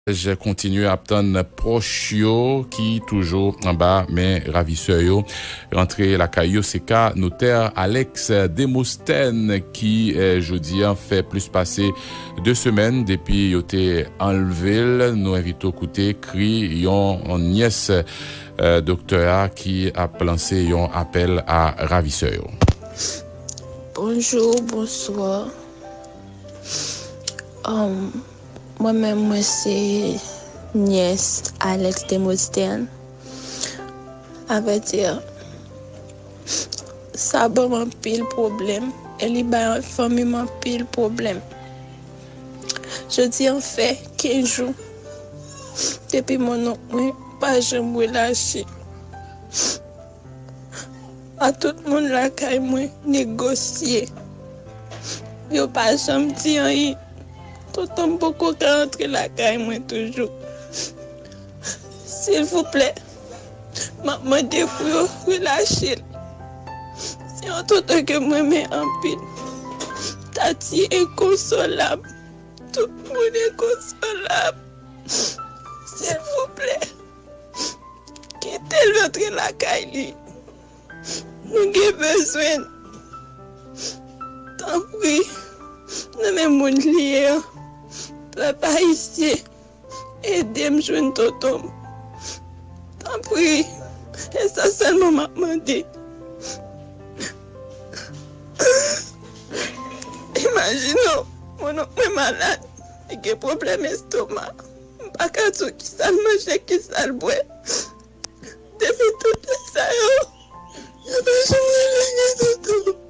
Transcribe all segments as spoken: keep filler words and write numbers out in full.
Kontinye ap tann pwòch yo ki toujou anba men ravisè yo. Rantre lakay yo, se ka notè Alex Demosthène ki, eh, jodi a fè plis pase de semèn depi yo te anlve l. Nou envite w koute kri yon nyès, eh, doktè a ki ap lanse yon apèl a ravisè yo. Bonjou, bonswa. Mwen menm, mwen se nyès Alex Demosthène. Avèdi, sa ban m anpil pwoblèm e li bay fanmi m anpil pwoblèm. Jodi a fè kenz jou depi monnonk mwen pa janm relache. A tout moun lakay mwen negosye. Yo pa janm di anyen. Tonton m poko ka antre lakay mwen toujou. Silvouplè, m ap mande pou yo relache l. Se yon tonton ke m renmen anpil. Tati enkonsolab. Tout moun enkonsolab. Silvouplè, kite l rantre lakay li. Nou gen bezwen l. Tanpri, nan men moun li ye an, pèp ayisyen, ede m jwenn tonton m. Tanpri, e sa sèlman m ap mande. Imajine w, monnonk mwen malad, li gen pwoblèm estoma. M pa ka di w kisa l manje, kisa l bwè. Depi tout lè sa yo, yo pa janm relage tonton.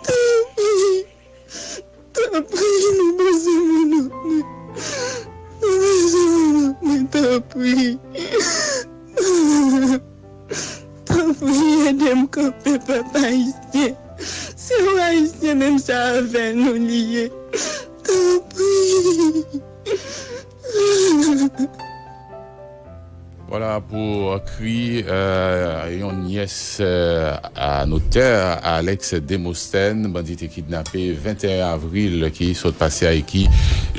Tanpri, tanpri, nou bezwen moun nou. Nou bezwen moun nou, tanpri. Tanpri, ede m kanpe, pèp ayisyen. Se yon ayisyen menm jan avè nou li ye. Tanpri. Vwala pou kri, eh, yon nyès, eh, a notè Alex Demosthène, bandi te kidnape venteyen avril ki sot pase a e ki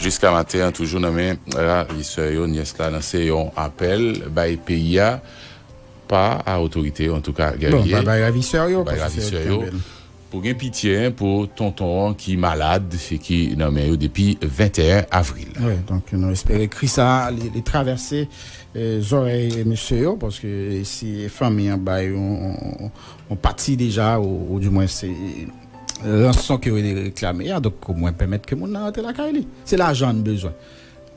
jiska maten an toujou nan men ravisè yo. Nyès la lanse yon apèl bay peyi a, pa a otorite yo, antouka, Guerrier, bay ravisè yo, bay ravisè yo, pou gen pitye pou tonton an ki malad e ki nan men yo depi venteyen avril. Wi, donk, nou espere kri sa a, li, li travèse, eh, zòrèy mesye yo, paske si fanmi an bay yon, yon, yon pati deja, ou, ou di mwen se ranson ke yo reklame a, donk omwen pèmèt ke moun nan rantre lakay li. Se lajan n bezwen.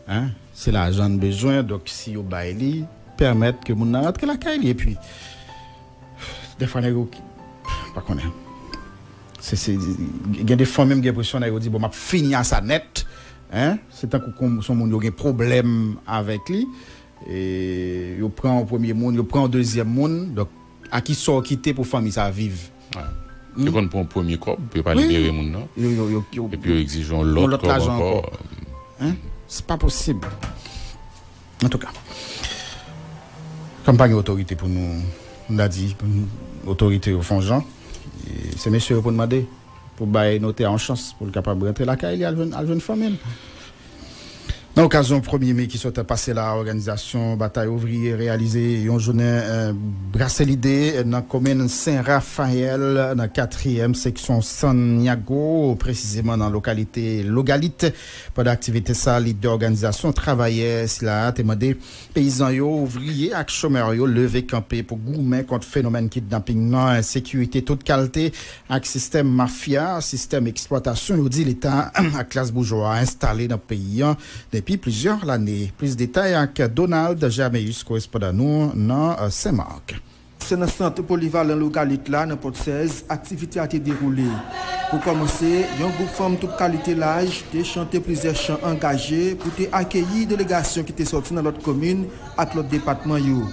Hein? Se lajan n bezwen, donk si yo bay li, pèmèt ke moun nan rantre lakay li. Epi, dèfwa nèg yo ki, pa konnen. Se, se, gen de fwa menm gen enpresyon nèg yo di, "Bon, m ap fini a sa nèt." Hein? Se tankou kon, se yon moun yo gen pwoblèm avèk li. E yo pran yon premye moun, yo pran yon dezyèm moun. Donk, a ki sò w kite pou fanmi sa viv? Wi. Hmm? Yo konn pran yon premye kòb, yo pa libere moun nan. Yo, yo, yo, yo, epi yo egzije yon lòt kòb ankò. Hein? Se pa posib. Antouka, kòm pa gen otorite pou nou, nou ta di, pou nou, otorite yo fè yon jan, e se mesye yo pou n mande, pou bay notè a yon chans, pou l kapab rantre lakay li, al jwenn, al jwenn fanmi l. Nan okazyon premye me ki sot pase la, òganizasyon Batay Ouvriye reyalize yon jounen, eh, brase lide nan komin Sen Rafayèl, nan katriyèm seksyon Santiago, presizeman nan lokalite Logalit. Pandan aktivite sa, lidè òganizasyon travayè sila a te mande peyizan yo, ouvriye ak chomè yo leve kanpe pou goumen kont fenomèn kidnaping nan, ensekirite tout kalte ak sistèm mafya, sistèm eksplwatasyon yo di Leta ak klas boujwa a enstale nan peyi an depi plizyè lane. Plis detay ak Donald Jameus, korespondan nou nan, eh, Sen Mak. Se nan sant polivalan Logalit la, nan Pòt Sèz, aktivite a te dewoule. Pou kòmanse, yon gwoup fanm tout kalite laj te chante plizyè chan angaje pou te akeyi delegasyon ki te sòti nan lòt komin ak lòt depatman yo.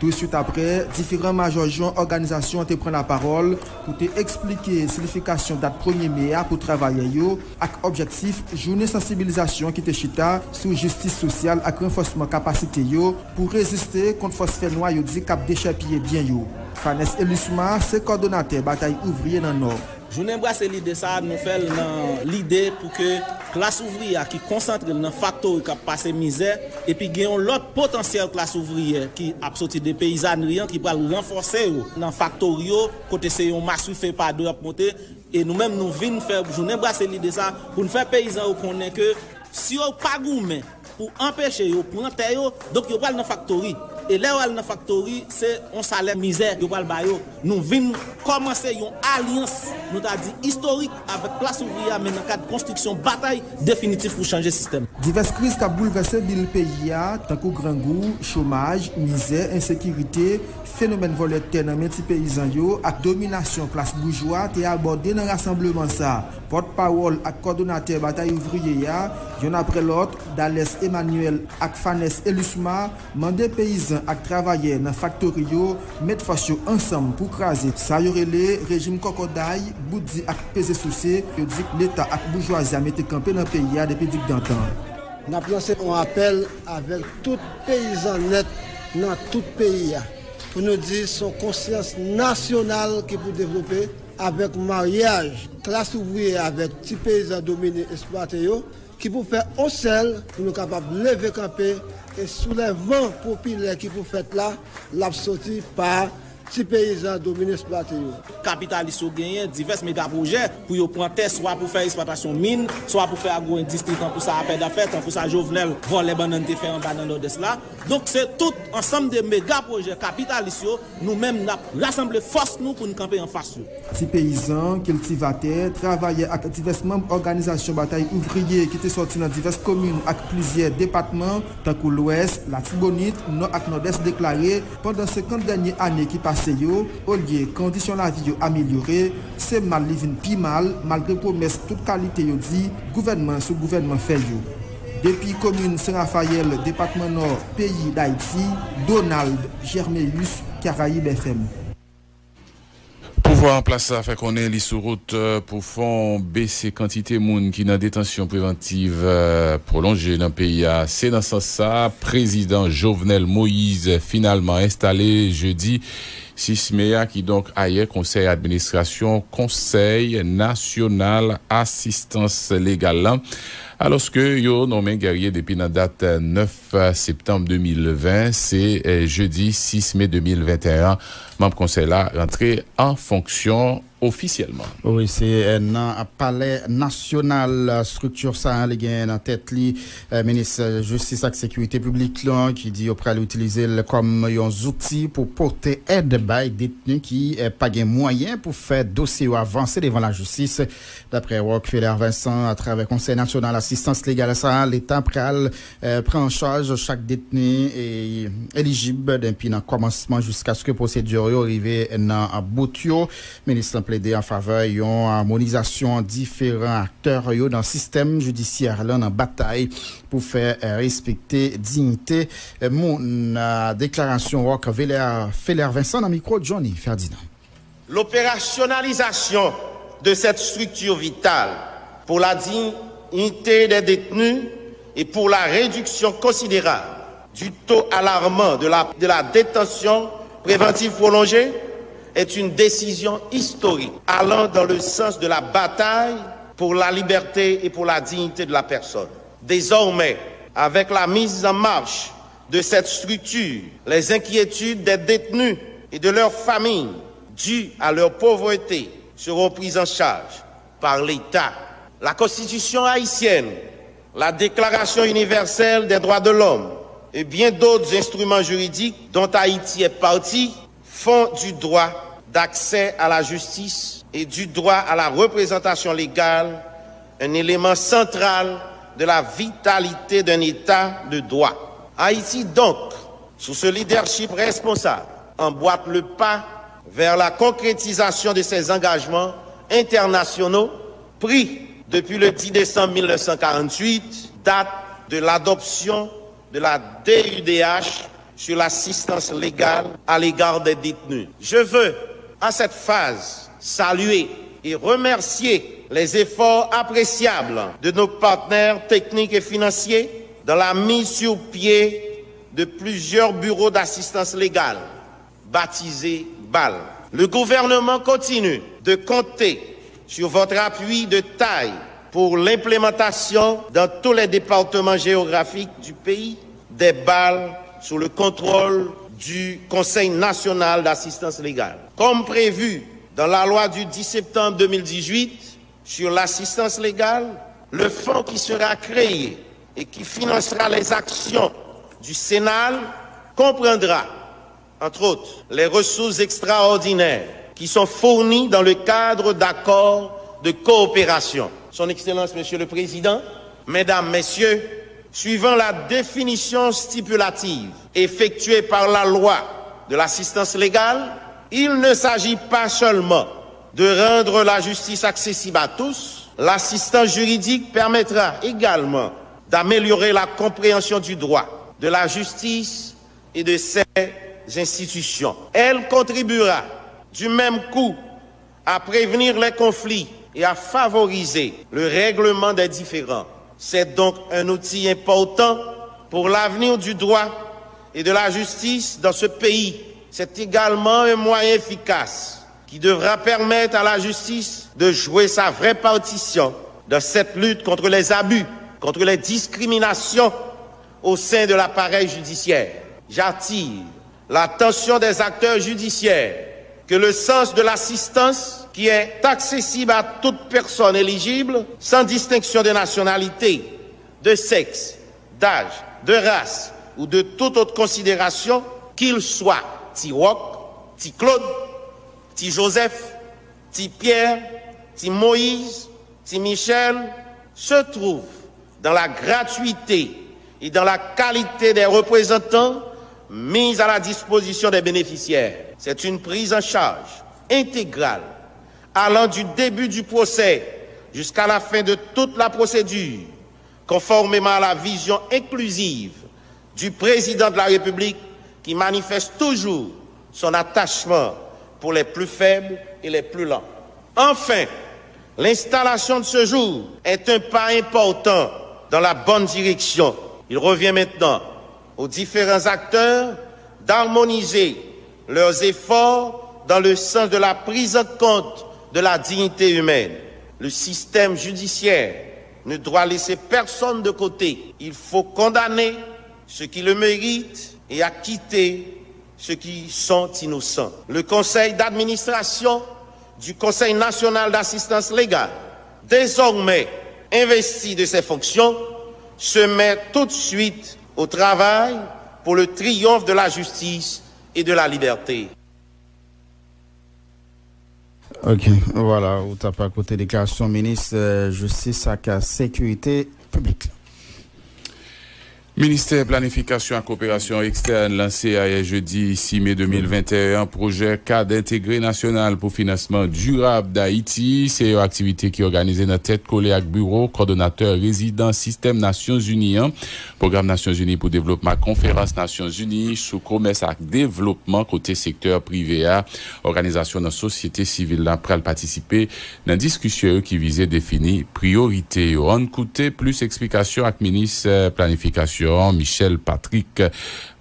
Touswit apre, diferan majò jòn òganizasyon an te pran lapawòl pou te eksplike siyifikasyon dat premye me a pou travayè yo ak objektif jounen sansibilizasyon ki te chita sou jistis sosyal ak ranfòsman kapasite yo pou reziste kont fòs fènwa yo di k ap dechèpiye byen yo. Fanès Elisma se kòdonatè Batay Ouvriye nan Nò. Jounen Brase Lide sa a, nou fè l nan lide pou ke klas ouvriyè a ki konsantre l nan faktori k ap pase mizè, epi gen yon lòt potansyèl klas ouvriyè ki ap soti de peyizanri an, ki pral ranfòse yo nan faktori yo, kote se yon maswife pa dwe ap monte. E nou menm, nou vin fè Jounen Brase Lide sa a pou n fè peyizan yo konnen ke si yo pa goumen pou anpeche yo pran tè yo, donk yo pral nan faktori. E lè yo al nan faktori, se yon salè mizè yo pral ba yo. Nou vin kòmanse yon alyans, nou ta di istorik, avèk klas ouvriyè a, men nan kad konstriksyon batay definitif pou chanje sistèm. Divès kriz k ap boulvèse bil peyi a, tankou grangou, chomaj, mizè, ensekirite, fenomèn vòlè tè nan men ti peyizan yo ak dominasyon klas boujwa te abòde nan rasanbleman sa a. Pòtpawòl ak kòdonatè Batay Ouvriye a, yonn apre lòt, Dalès Emmanuel ak Fanès Elusma, mande peyizan ak travayè nan faktori yo met fòs yo ansanm pou kraze sa yo rele rejim kòkòday, bout di ak peze souse yo di Leta ak boujwazi a mete kanpe nan peyi a depi digdantan. N ap lanse yon apèl avèk tout peyizan nèt nan tout peyi a pou nou di se yon konsyans nasyonal ki pou devlope avèk maryaj klas ouvriye avèk ti peyizan domine, eksplwate yo, ki pou fè yon sèl pou nou kapab leve kanpe e soulèvman popilè ki pou fèt la, l ap soti pa ti peyizan domine, eksplwate yo. Kapitalis yo genyen divès mega pwojè pou yo pran tè, swa pou fè eksplwatasyon min, swa pou fè agwo-endistri, tankou sa APEDA fè, tankou sa Jovenel vòlè bannann te fè anba nan Nòdès la. Donk, se tout ansanm de mega pwojè kapitalis yo, nou menm, n ap rasanble fòs nou pou n kanpe anfas yo. Ti peyizan, kiltivatè, travayè ak divès manm òganizasyon Batay Ouvriye ki te sòti nan divès komin ak plizyè depatman, tankou Lwès, Latibonit, Nò ak Nòdès, deklare pandan senkant dènye ane ki pase yo, olye kondisyon lavi yo amelyore, se mal li vin pi mal, malgre pwomès tout kalite yo di gouvènman sou gouvènman fè yo. Depi komin Sen Rafayèl, depatman Nò, peyi Dayiti, Donald Germéus, Caraïbes F M. Pouvwa an plas la fè konnen li sou wout, euh, pou fè yon bese kantite moun ki nan detansyon prevantiv, euh, pwolonje nan peyi a. Se nan sans sa, prezidan Jovenel Moïse finalman enstale jedi sis me a, kidonk ayè konsèy administrasyon Konsèy Nasyonal Asistans Legal la, alòske yo nonmen Guerrier depi nan dat nèf septanm de mil ven, se, eh, jedi sis me de mil venteyen an, manm konsèy la rantre an fonksyon ofisyèlman. Wi, se, eh, nan Palè Nasyonal, eh, estrikti sa a, li gen nan tèt li, eh, minis, eh, jistis ak sekirite piblik lan, ki di yo pral itilize l kòm yon zouti pou pote èd bay detni ki, eh, pa gen mwayen pou fè dosye yo avanse devan lajistis. Daprè Rockefeller Vincent, atravè Konsèy Nasyonal Asistans Legal sa a, Leta pral, eh, pran an chaj chak detni e elijib depi nan kòmansman jiskaske pwosedi yo rive nan bout yo. Minis lan plede an favè yon amonizasyon diferan aktè yo nan sistèm jidisyè la nan batay pou fè, eh, respekte diyite, eh, moun. Ah, deklarasyon Rockefeller Vincent nan mikwo Johnny Ferdinand. L'opérationnalisation de cette structure vitale pour la dignité des détenus et pour la réduction considérable du taux alarmant de la, de la détention préventive prolongée est une décision historique allant dans le sens de la bataille pour la liberté et pour la dignité de la personne. Désormais, avec la mise en marche de cette structure, les inquiétudes des détenus et de leurs familles dues à leur pauvreté seront prises en charge par l'État. La Constitution haïtienne, la Déclaration universelle des droits de l'homme et bien d'autres instruments juridiques dont Haïti est partie font du droit d'accès à la justice et du droit à la représentation légale un élément central de la vitalité d'un État de droit. Haïti, donc, sous ce leadership responsable, emboîte le pas vers la concrétisation de ses engagements internationaux pris depuis le dix décembre mille neuf cent quarante-huit, date de l'adoption de la D U D H sur l'assistance légale à l'égard des détenus. Je veux, à cette phase, saluer et remercier les efforts appréciables de nos partenaires techniques et financiers dans la mise sur pied de plusieurs bureaux d'assistance légale, baptisés BAL. Le gouvernement continue de compter sur votre appui de taille pour l'implémentation dans tous les départements géographiques du pays des balles sous le contrôle du Conseil national d'assistance légale. Comme prévu dans la loi du dix septembre deux mille dix-huit sur l'assistance légale, le fonds qui sera créé et qui financera les actions du CENAL comprendra, entre autres, les ressources extraordinaires qui sont fournies dans le cadre d'accords de coopération. Son Excellence, Monsieur le Président, Mesdames, Messieurs, suivant la définition stipulative effectuée par la loi de l'assistance légale, il ne s'agit pas seulement de rendre la justice accessible à tous, l'assistance juridique permettra également d'améliorer la compréhension du droit, de la justice et de ses institutions. Elle contribuera du même coup à prévenir les conflits et à favoriser le règlement des différends. C'est donc un outil important pour l'avenir du droit et de la justice dans ce pays. C'est également un moyen efficace qui devra permettre à la justice de jouer sa vraie partition dans cette lutte contre les abus, contre les discriminations au sein de l'appareil judiciaire. J'attire l'attention des acteurs judiciaires que le sens de l'assistance, qui est accessible à toute personne éligible, sans distinction de nationalité, de sexe, d'âge, de race ou de toute autre considération, qu'il soit Ti Roc, Ti Claude, Ti Joseph, Ti Pierre, Ti Moïse, Ti Michel, se trouve dans la gratuité et dans la qualité des représentants mis à la disposition des bénéficiaires. C'est une prise en charge intégrale allant du début du procès jusqu'à la fin de toute la procédure, conformément à la vision inclusive du président de la République qui manifeste toujours son attachement pour les plus faibles et les plus lents. Enfin, l'installation de ce jour est un pas important dans la bonne direction. Il revient maintenant aux différents acteurs d'harmoniser leurs efforts dans le sens de la prise en compte de la dignité humaine. Le système judiciaire ne doit laisser personne de côté. Il faut condamner ceux qui le méritent et acquitter ceux qui sont innocents. Le conseil d'administration du Conseil national d'assistance légale, désormais investi de ses fonctions, se met tout de suite au travail pour le triomphe de la justice et de la liberté. Ok, vwala, ou t ap akoute deklarasyon minis jistis ak sekirite piblik la. Ministè Planifikasyon ak Koperasyon Ekstèn lanse ayè jedi sis me de mil venteyen an pwojè Kad Entegre Nasyonal pou Finansman Dirab Dayiti. Se yon aktivite ki òganize nan tèt kole ak biwo kòdonatè rezidan sistèm Nasyonzini an, Pwogram Nasyonzini pou Devlopman ak Konferans Nasyonzini sou Komès ak Devlopman, kote sektè prive a, òganizasyon nan sosyete sivil la pral patisipe nan diskisyon yo ki vize defini priyorite yo. Ann koute plis eksplikasyon ak minis planifikasyon an, Michel Patrick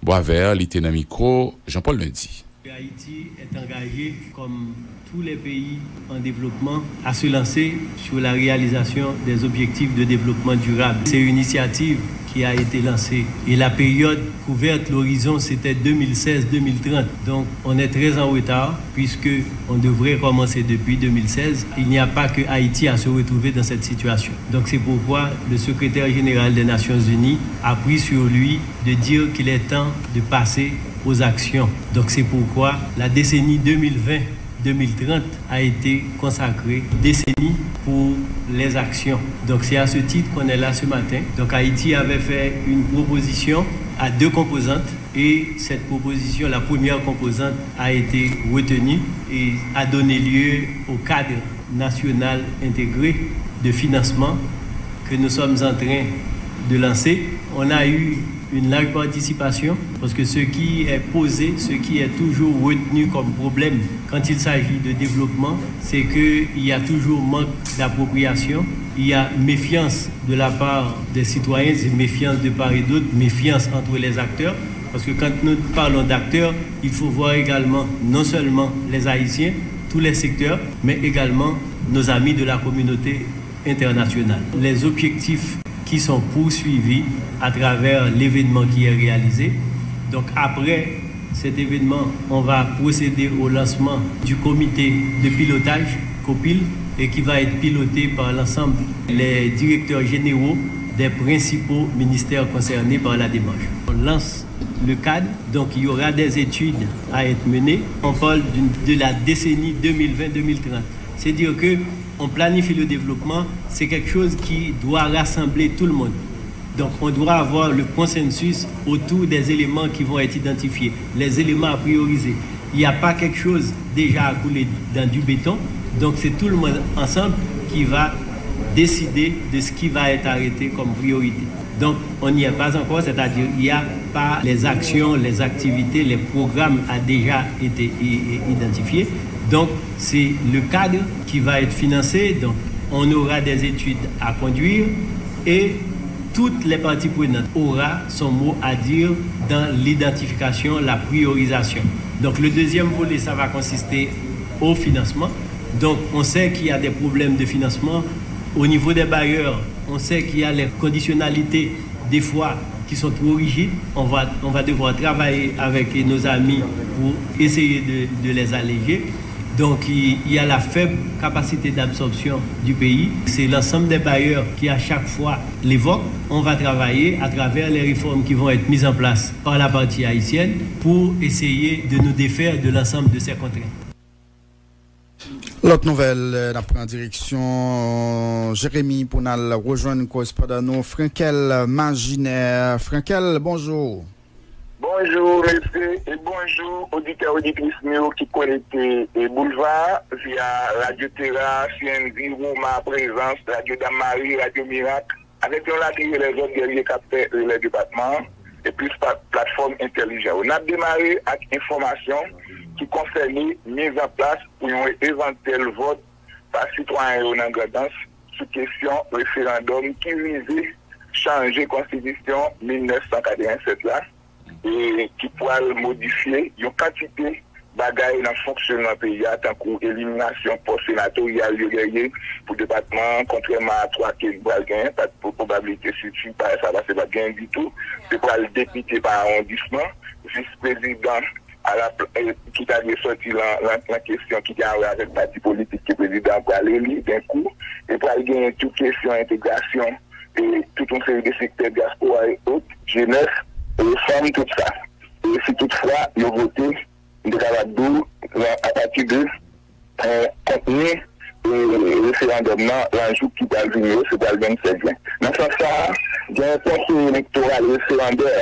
Boisvert, li te nan mikwo Jean Paul Lundy. Ayiti est engagé, comme tous les pays en développement, à se lancer sur la réalisation des objectifs de développement durable. C'est une initiative qui a été lancée et la période couverte, l'horizon, c'était deux mille seize deux mille trente. Donc, on est très en retard puisque on devrait commencer depuis deux mille seize. Il n'y a pas que Haïti à se retrouver dans cette situation. Donc, c'est pourquoi le secrétaire général des Nations Unies a pris sur lui de dire qu'il est temps de passer aux actions. Donc c'est pourquoi la décennie deux mille vingt deux mille trente a été consacrée décennie pour les actions. Donc c'est à ce titre qu'on est là ce matin. Donc Haïti avait fait une proposition à deux composantes et cette proposition, la première composante, a été retenue et a donné lieu au cadre national intégré de financement que nous sommes en train de lancer. On a eu une large participation parce que ce qui est posé, ce qui est toujours retenu comme problème quand il s'agit de développement, c'est qu'il y a toujours manque d'appropriation, il y a méfiance de la part des citoyens, c'est méfiance de part et d'autre, méfiance entre les acteurs. Parce que quand nous parlons d'acteurs, il faut voir également non seulement les Haïtiens, tous les secteurs, mais également nos amis de la communauté internationale. Les objectifs qui sont poursuivis à travers l'événement qui est réalisé. Donc après cet événement, on va procéder au lancement du comité de pilotage, COPIL, et qui va être piloté par l'ensemble les directeurs généraux des principaux ministères concernés par la démarche. On lance le cadre, donc il y aura des études à être menées. On parle d'une- de la décennie deux mille vingt deux mille trente. C'est dire que on planifie le développement, c'est quelque chose qui doit rassembler tout le monde. Donc, on doit avoir le consensus autour des éléments qui vont être identifiés, les éléments à prioriser. Il n'y a pas quelque chose déjà à couler dans du béton. Donc, c'est tout le monde ensemble qui va décider de ce qui va être arrêté comme priorité. Donc, on n'y est pas encore, c'est-à-dire il n'y a pas les actions, les activités, les programmes a déjà été i- i- identifiés. Donc, c'est le cadre qui va être financé. Donc, on aura des études à conduire et toutes les parties prenantes aura son mot à dire dans l'identification, la priorisation. Donc, le deuxième volet, ça va consister au financement. Donc, on sait qu'il y a des problèmes de financement au niveau des bailleurs. On sait qu'il y a les conditionnalités, des fois, qui sont trop rigides. On va, on va devoir travailler avec nos amis pour essayer de, de les alléger. Donc, il y a la faible capacité d'absorption du pays. C'est l'ensemble des bailleurs qui, à chaque fois, l'évoquent. On va travailler à travers les réformes qui vont être mises en place par la partie haïtienne pour essayer de nous défaire de l'ensemble de ces contraintes. Lòt nouvèl, n ap pran direksyon Jeremi pou n al rejwenn korespondan nou Frankel Majinè. Frankel, bonjou. Bonjou mesye e bonjou oditè oditris nou yo ki konekte e Boulva via Radio Terra, C N D, Roma, Prezans, Radio Dam Mari, Radio Mirak, avèk yon latriye lèzòt gèrye k ap fè relè depatman an e plis platfòm entèlijan yo. N ap demare ak enfòmasyon ki konsène miz an plas pou yon evantyèl vòt pa sitwayen yo nan Grandans sou kesyon referandòm ki vize chanje konstitisyon mil nèf san katrevennsèt la e ki pwal modifye yon kantite bagay nan fonksyonman peyi a tankou eliminasyon pòs senatoryal yo genyen pou depatman an kontrèman a twa ke li pral genyen pa t pwobablite siti bagay sa paske pa t genyen ditou se pral depite pa awondisman vis prezidan a la ki ta dwe sòti lan kesyon ki gen a wè avèk pati politik ke prezidan an pral eli den kou e pral genyen tou kesyon entegrasyon e tout yon seri de sektè dyaspora e ot, jenès, e fanm tout sa. E si tout fwa yo vote, m te kapab di w, apati de kontni e referandòm nan lan jou ki pral vini yo, se pral vennsèt jen. Nan sans sa a, gen konseye elektoral referandè,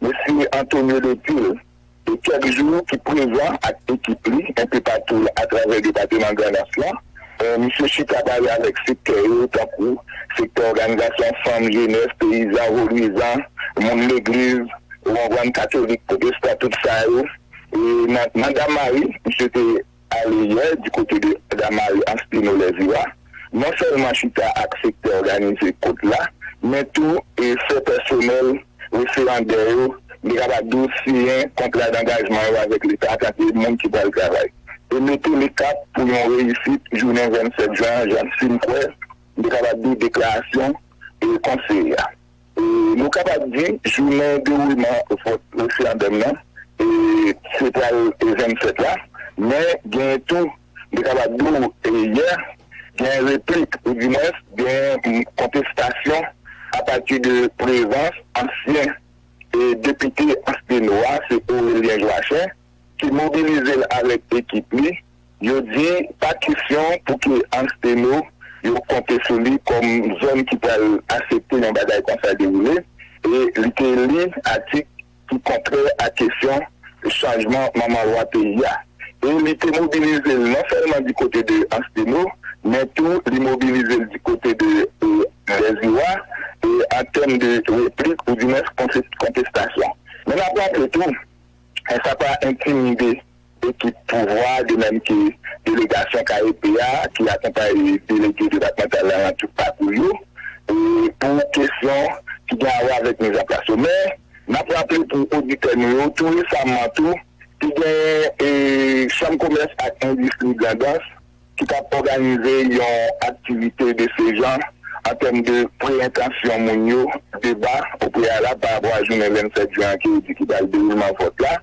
mesye Antonio Dotil, e kèk jou ki prezan ak ekip li enpe patou atravè depatman Grandans lan. Misye chita pale avèk sektè yo tankou sektè òganizasyon fanm, jenès, peyizan, vodwizan, moun legliz, ou konprann, katolik, pwotestan, tout sa yo. E nan Damari, misye te ale yè di kote de Damari Ansteno Lèziwa, non sèlman chita ak sektè òganize kot la, men tou e fè pèsonèl referandè yo, m te kapab di w siyen kontra dangajman yo avèk Leta antanke moun ki pral travay e mete lekap pou yon reyisit jounen vennsèt jen an jan n fin kwè, m te kapab di w deklarasyon e konseye a. E nou kapab di jounen dewoulman vòt referandòm nan e se pral e vennsèt la, men genyen tou m te kapab di w e yè gen replik oudimwens gen kontestasyon apati de prezans ansyen e depite Ansteno a, se Aurélien Joachim, ki mobilize l avèk ekip li. Yo di pa kesyon pou ke Ansteno yo konte sou li kòm zòn ki pral aksepte yon bagay konsa dewoule e li te li atik ki kontrè a kesyon chanjman manman lwa peyi a. E li te mobilize l non sèlman di kote de Ansteno, men tou li mobilize l di kote de Lèziwa e an tèm de replik oudimwens kontestasyon. Men n ap raple tou, sa pa entimide ekip pouvwa de menm ke delegasyon K E P a ki akonpaye delege depatmantal la nan tout pakou yo e pou kesyon ki gen a wè avèk mizanplas yo. Men n ap raple pou oditè nou yo tou resaman tou te gen e chanm komès ak endistri Grandans Ki t ap òganize yon aktivite de se jan an tèm de pre-entansyon moun yo, deba o preyalab pa rapò a jounen vennsèt jen an ki yo di ki pral dewoulman vòt la,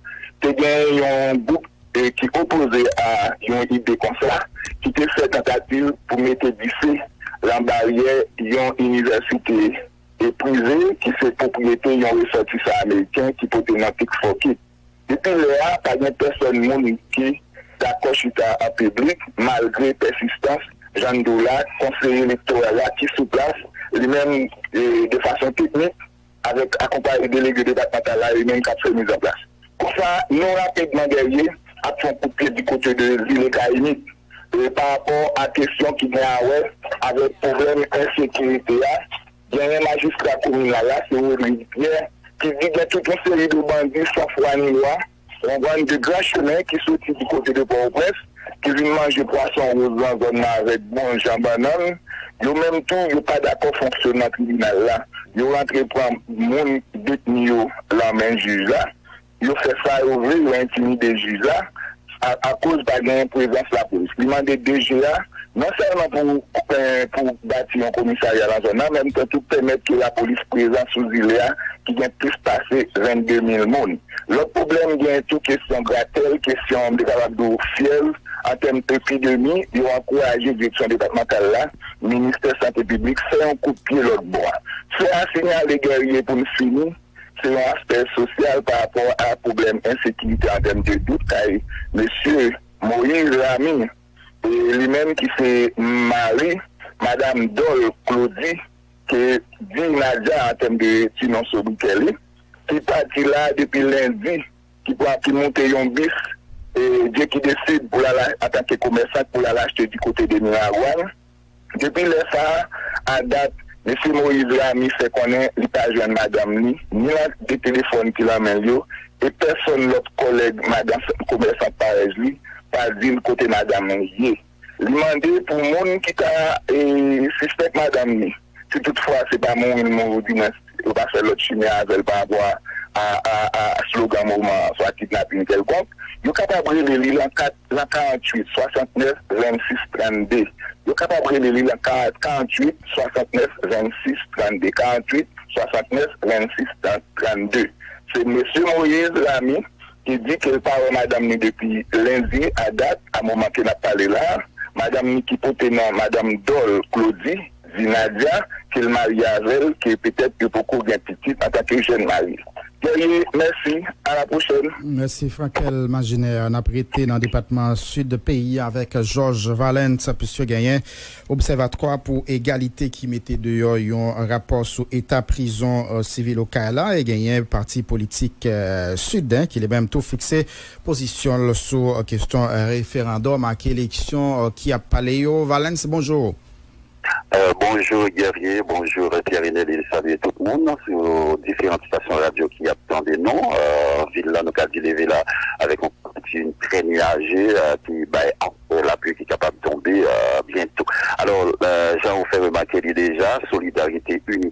te gen yon gwoup e ki opoze a yon ide konsa, ki te fè tantativ pou mete dife lan baryè yon inivèsite e prive ki se pwopriyete yon resòtisan ameriken ki pote non Tick Forked. Depi lè a, pa gen pèsòn moun ki dakò chita an piblik, malgre pèsistans Jean Dola, konseye elektoral la ki sou plas, li menm, e, de fason teknik, avèk akonpaye delege depatmantal la, li menm k ap fè mizanplas. Konsa, nou rapidman dèyè ap fè yon kout pye di kote de Zile Kayimit, e, pa rapò a kesyon ki gen a wè avèk pwoblèm ensekirite a, genyen majistra kominal la, se Rodrigue Pierre, ki di gen tout yon seri de bandi san fwa ni lwa, yon bann de gran chemen ki soti di kote de Pòtoprens, ki vin manje pwason woz nan zòn nan avèk bon jan bannann. Yo menm tou, yo pa dakò fonksyonman tribinal la. Yo rantre pran moun detni yo lan men jij la. Yo fè sa yo vle, yo entimide jij la, a, akoz pa gen prezans lapolis. Li mande D G a, non sèlman pou, eh, pou bati yon komisarya lan zòn nan, menm tan tou pèmèt ke lapolis prezan sou zile a, ki gen plis pase vennde mil moun. Lòt pwoblèm, gen tou kesyon gratèl, kesyon, m te kapab di w, fyèv, an tèm epidemi, yo ankouraje direksyon depatmantal la, ministè sante piblik, fè yon kout pye lòt bò a. Fè a sinyale, Guerrier, pou n fini, se yon aspè sosyal pa rapò a pwoblèm ensekirite an tèm de dout kay mesye Moïse Ramy, e li menm ki se mari madanm Dol Claudy, ke di Nadia an tèm de ti non sobriquet li, ki pati la depi lendi, ki pran, ki moute yon bis, e, Dieu qui décide pou l al a-, antanke komèsant pou l al achte di kote de Miragwàn. Depi lè sa a, a dat, mesye Moïse Ramy fè konnen li pa jwenn madanm li, ni nan de telefòn ki lan men l yo, e pèsòn lòt kòlèg madanm komèsant parèy li pa di l kote madanm li ye. Li mande pou moun ki ta, e, sispèk madanm li, si toutfwa se pa mouri l mouri, di mwens yo pa fè lòt chimen avè l pa rapò a, a, a, a slogan moman an, swa kidnaping kèlkonk, yo kapab rele li lan kat, lan karanntuit swasantnèf vennsis trannde. Yo kapab rele li lan ka-, karanntuit swasantnèf vennsis trannde, karanntuit swasantnèf vennsis trannde. Se mesye Moïse Ramy ki di ke l pa wè madanm ni depi lendi a dat, a moman ke n ap pale la a. Madanm ni ki pote non madanm Dol Claudy, di Nadia, ke l marye avè l, ke petèt yo poko gen pitit antanke jèn marye. Guerrier, mèsi, a la pwochèn. Mèsi, Frankel Maginè. N ap rete nan depatman Sid peyi a avèk Georges Valens, piske genyen Obsèvatwa pou Egalite ki mete deyò yon rapò sou eta prizon, eh, sivil Okay la, e genyen pati politik, eh, Sid, en, ki li menm tou fikse pozisyon l sou, eh, kesyon, eh, referandòm ak eleksyon, eh, ki ap pale yo. Valens, bonjou. Euh, bonjou Guerrier, bonjou Pierre René, li salye tout moun sou diferan estasyon radyo ki ap tande nou. Euh, vil la, nou ka di leve la avèk yon pati trè niyaje, euh, ki bay apre lapli ki kapab tonbe, euh, byento. Alò, euh, jan ou fè remake li deja, Solidarite Ini